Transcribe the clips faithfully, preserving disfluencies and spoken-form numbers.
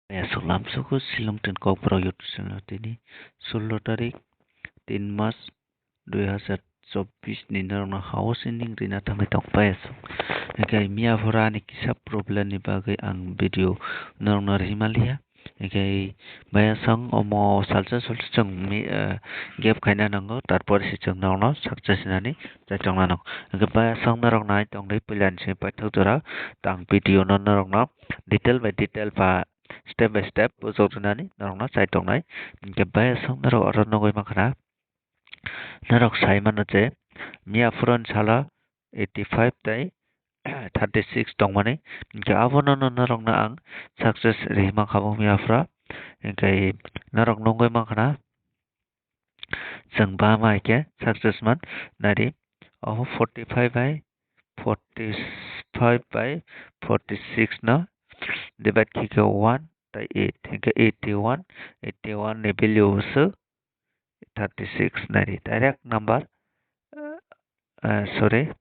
Payasok lamsuku Silong tin Kokborok YouTube channel tini sullo tarik tin mas dui hazar chobbish ni norokno house ending rina thangwi tong payasok. Hinkhe miya phura ani kisa problem ni bagwi ang video norokno rimaliya. Hinkhe bayasong omo salsa sulsa chwng mi-, eh, gap khaina nango, tarpor se chwng norokno success hinani chaitokna nango. Hinkhe bayasong norok nai tongdi puilani simi paithak jora tang video no norokno detail by detail ba step by step bujok rinani norokno chaitoknai. Hinkhe bayasong norok oro nugwi mankha na, norok sai mano je miya phuroni salo eighty five tei thirty six tongmani. Hinkhe abono no norokno ang success rihima kha bo miya phura. Hinkhe norok nugwi mankha na, chwng bama hai khe success man nari. Obo forty five bai forty five bai forty six no divide khe khe one tei eight, hinkhe eighty one, eighty one ni value se thirty six nari direct number, eh, sorry,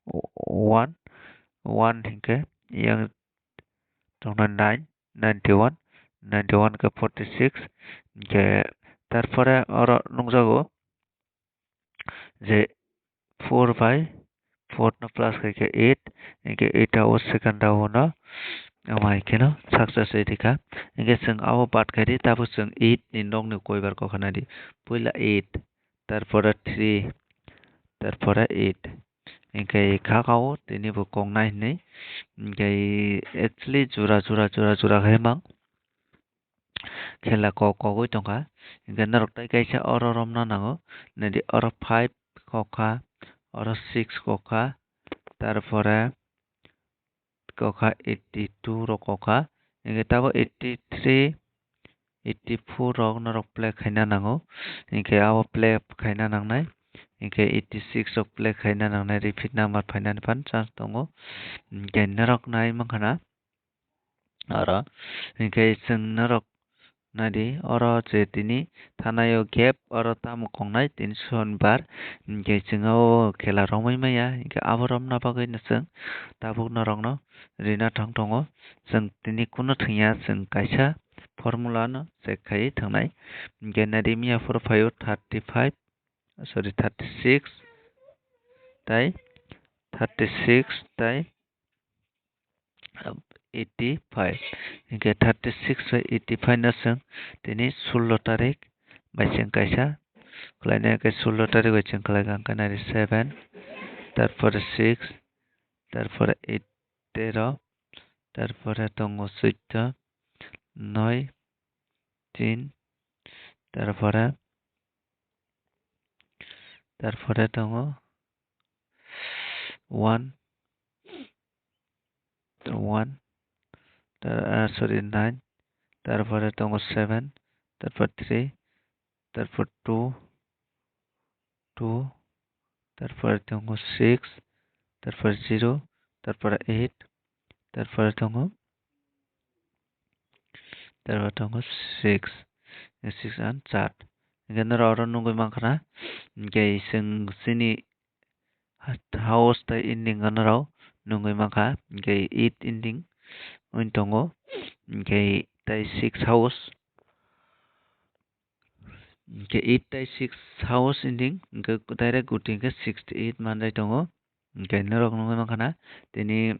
one, one hinkhe yang tongna nine, ninety one, ninety one khe forty six, hinkhe tarpore oro nukjago je four bai four no plus khai khe eight, hinkhe eight o second round o omo hai kheno success wi rikha. Hinkhe chwng abo bad khai di, tabuk chwng eight ni nokni koibar kok khna di. Puila eight, tarpore three, tarpore eight. Hinkhe kha kha o tini bo kok nai hinwi. Hinkhe actually jora jora jora jora khai mang. Khela kok kogwi tongkha. Hinkhe norok tai kaisa oro romna nango. Naidi oro five kok kha, oro six kok kha, tarpore kok kha eighty two rok kok kha. Hinkhe tabuk eighty three, eighty four rok norok play khaina nango. Hinkhe abo play khaina nangnai. Hinkhe eighty six rok play khaina nangnai, repeat number phainani phan chance tongo. Hinkhe norok nai mankha na. Oro hinkhe chwng norok naidi, oro je tini thanai o gap, oro tamo kongnai tini sonibar, hinkhe chwng o khela romwi maya, hinkhe abo romna bagwi no chwng tabuk norokno rina thang tongo. Chwng tini kunu thwngya, chwng kaisa formula no check khaiwi thangnai. Hinkhe naidi miya phuru phaio thirty five, sorry, thirty six tai, thirty six tai eighty five. Hinkhe thirty six bai eighty five no chwng tini sullo tarik bai chwng kaisa khlainai, hinkhe sullo tarik bai chwng khlai kha, hinkhe naidi seven, tarpore six, tarpore eight, tero, tarpore tongo suitto, noi, tin, tarpore, tarpore tongo one, one, tar-, ah, sorry, nine, tarpore tongo seven, tarpor three, tarpor two, two, tarpore tongo six, tarpor zero, tarpor eight, tarpore tongo, tarpore tongo six, six and char. Hinkhe norok oro nugwi mankha na, hinkhe chwng chini house tai ending o norok nugwi mankha, hinkhe eight ending wng tongo, hinkhe tai six house, hinkhe eight tai six house ending, hinkhe direct guti hinkhe sixty eight manjai tongo. Hinkhe norok nugwi mankha na tini,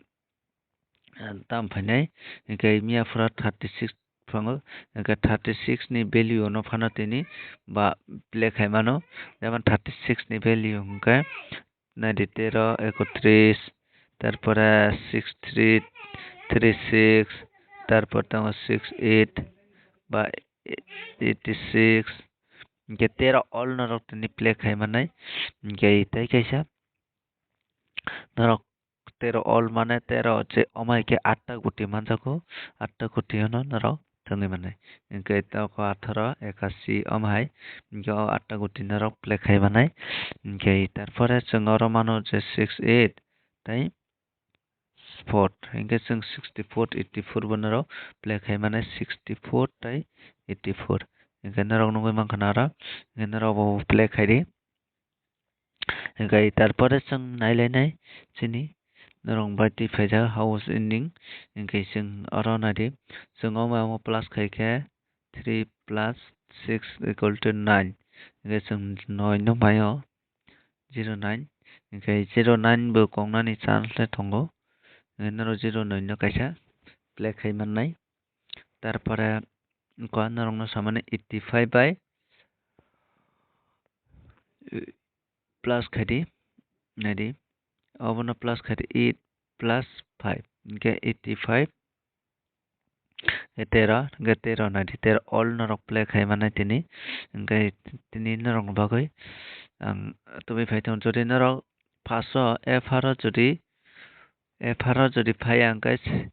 ah, tam phainai, hinkhe miya phura thirty six phango, hinkhe thirty six ni value no phano tini ba play khai mano, jemon thirty six ni value hinkhe naidi tero, ekotris, tarpore six three, three six, tarpor tongo six eight ba eighty six, hinkhe tero all norok tini play khai mannai, hinkhe tei kaisa norok tero all mane tero je omo hai khe atta guti manjago, atta guti hwnno norok thwngwi mannai. Hinkhe toko atharo, ekasi omo hai, hinkhe o atta guti norok play khai mannai. Hinkhe tarpore chwng oro mano je six eight tei four, hinkhe chwng sixty four, eighty four bo norok play khai mannai, sixty four tei eighty four. Hinkhe norok nugwi mankha na oro, hinkhe norok bo play khai di. Hinkhe tarpore chwng nailainai chini norok bai twi phaijak house ending, hinkhe chwng oro naidi, chwng omo omo plus khaikhe three plus six equal to nine, hinkhe chwng noi no maio zero nine, hinkhe zero nine bo kongnani chance le tongo, hinkhe norok zero nine no kaisa play khai mannai. Tarpore wngkha norokno samani eighty five bai plus khaidi, naidi, obono plus khaidi eight plus five, hinkhe eighty five, tero, hinkhe tero naidi, tero all norok play khai mannai tini, hinkhe tini norokni bagwi ang tubui phai tongo. Jodi norok first o F R o jodi, F R o jodi phaiya hinkhe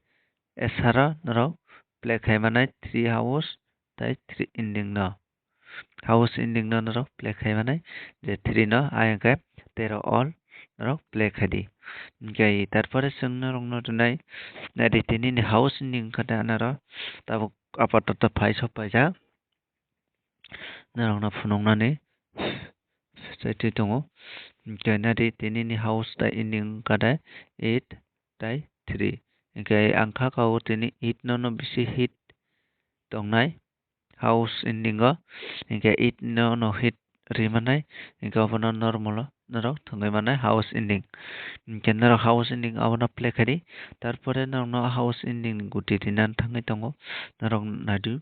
S R o norok play khai mannai three house tai three ending no. House ending no norok play khai mannai, je three no ayang khe tero all norok play khai di. Hinkhe tarpore chwng norok no rinai, naidi tini ni house ending wngkha de anaro tabuk apatoto phai sok paijak. Norok no phunuknani chaitwi tongo. Hinkhe naidi tini ni house tai ending wngkha de eight tai three. Hinkhe ang kha kao tini eight no no bisi hit tongnai house ending o, hinkhe eight no no hit ri mannai, hinkhe obono normal o norok thwngwi mannai house ending. Hinkhe norok house ending abono play khai di, tarpore norokno house ending ni guti rinani thangwi tongo, norok naidi.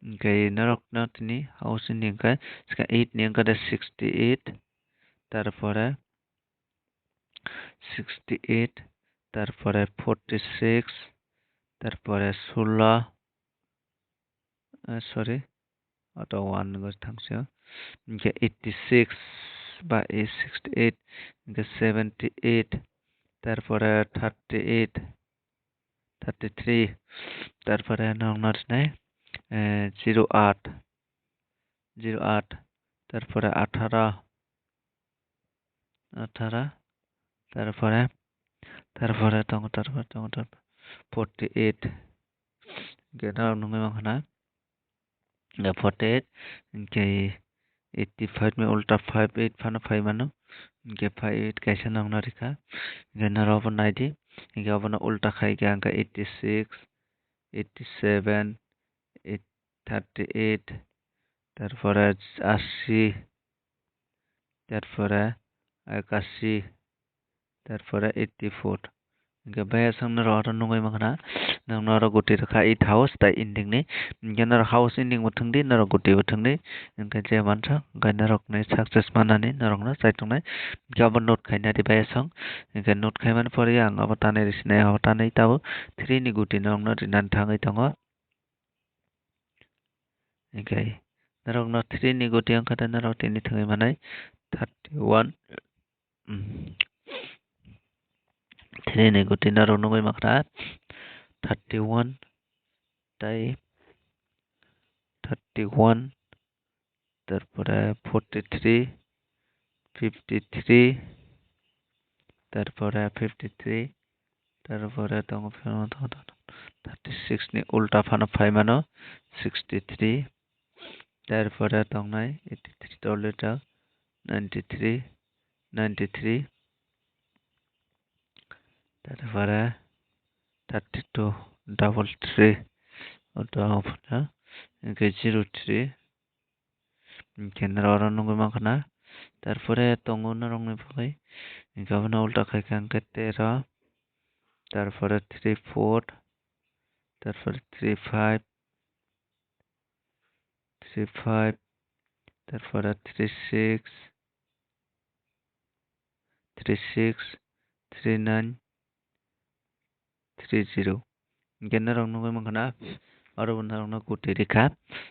Hinkhe norokno tini house ending khe eight ni wngkha de sixty eight, tarpore sixty eight, tarpore forty six, tarpore sulo, eh, sorry, auto one go thangsi o, hinkhe eighty six ba sixty eight, hinkhe seventy eight, tarpore thirty eight, thirty three, tarpore norokno rinai, eh, zero eight, zero eight, tarpore atharo, atharo, tarpore, tarpore tongo, tarpore tongo, tarpore forty eight, hinkhe norok nugwi mankha na, hinkhe forty eight, hinkhe eighty five ni ulta five eight phano phai mano, hinkhe five eight kaisa norokno rikha, hinkhe norok obo naidi, hinkhe obono ulta khai khe hinkhe eighty six, eighty seven, eight, thirty eight, tarpore ashi, tarpore ekashi, tarpore eighty four. Hinkhe bayasong norok oro nugwi mankha na, norokno oro guti rwkha eight house tai ending ni. Hinkhe norok house ending bo thwngdi, norok guti bo thwngdi, hinkhe je mansa hinkhe norokni success manani norokno chaitongnai. Hinkhe abo note khaina di bayasong, hinkhe note khaimani pore ang abo tanwi rwsinai, abo tanwi tabuk three ni guti norokno rinani thangwi tongo. Hinkhe norokno three ni guti wngkha de norok tini thwngwi manai thirty one. Three ni guti norok nugwi mankha thirty one tai thirty one, tarpore forty three, fifty three, tarpore fifty three, tarpore tongo thirty six ni ulta phano phai mano sixty three, tarpore tongnai eighty three tole ta ninety three, ninety three, tarpore thirty two, double three, auto phano hinkhe zero three. Hinkhe norok oro nugwi mankha na. Tarpore tongo norokni bagwi. Hinkhe abono ulta khai kha hinkhe tero. Tarpore three four. Tarpore three five. Three five. Tarpore three six. Three six. Three nine. Three zero. Hinkhe norok nugwi mankha na, oro bo norokno guti rikha.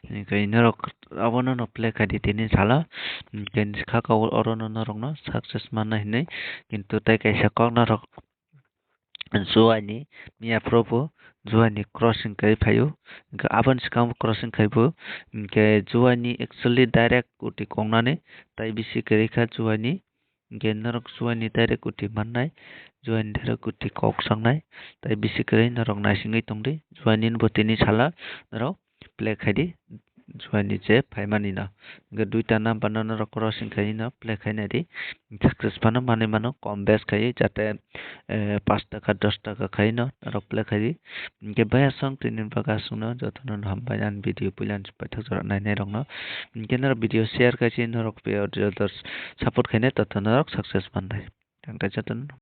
Hinkhe norok abono no play khai di tini salo. Hinkhe kha kabo oro no norokno success manna hinwi. Kintu tai kaisa kok norok juaini miya phuru bo juaini crossing khai phaio. Hinkhe aboni swkang bo crossing khai bo. Hinkhe juaini actually direct guti kongnani tai bisi kwrwi kha juaini. Hinkhe norok juaini direct guti mannai, juaini direct guti kok sangnai, tai bisi kwrwi norok naisingwi tongdi, juaini bo tini salo norok play khai di, juaini je phaimani no. Hwnkhe duita number no norok crossing khai no play khai nai di. Success phano manwi mano, kom bes khai jate, eh, pash taka, dos taka khai no norok play khai di. Hwnkhe bayasong tini bagwi aswkno jotono hambai ani video puila ani paithak jora nainai rokno. Hwnkhe norok video share khai si norok support khainai toto norok success mannai. Thank you jotono.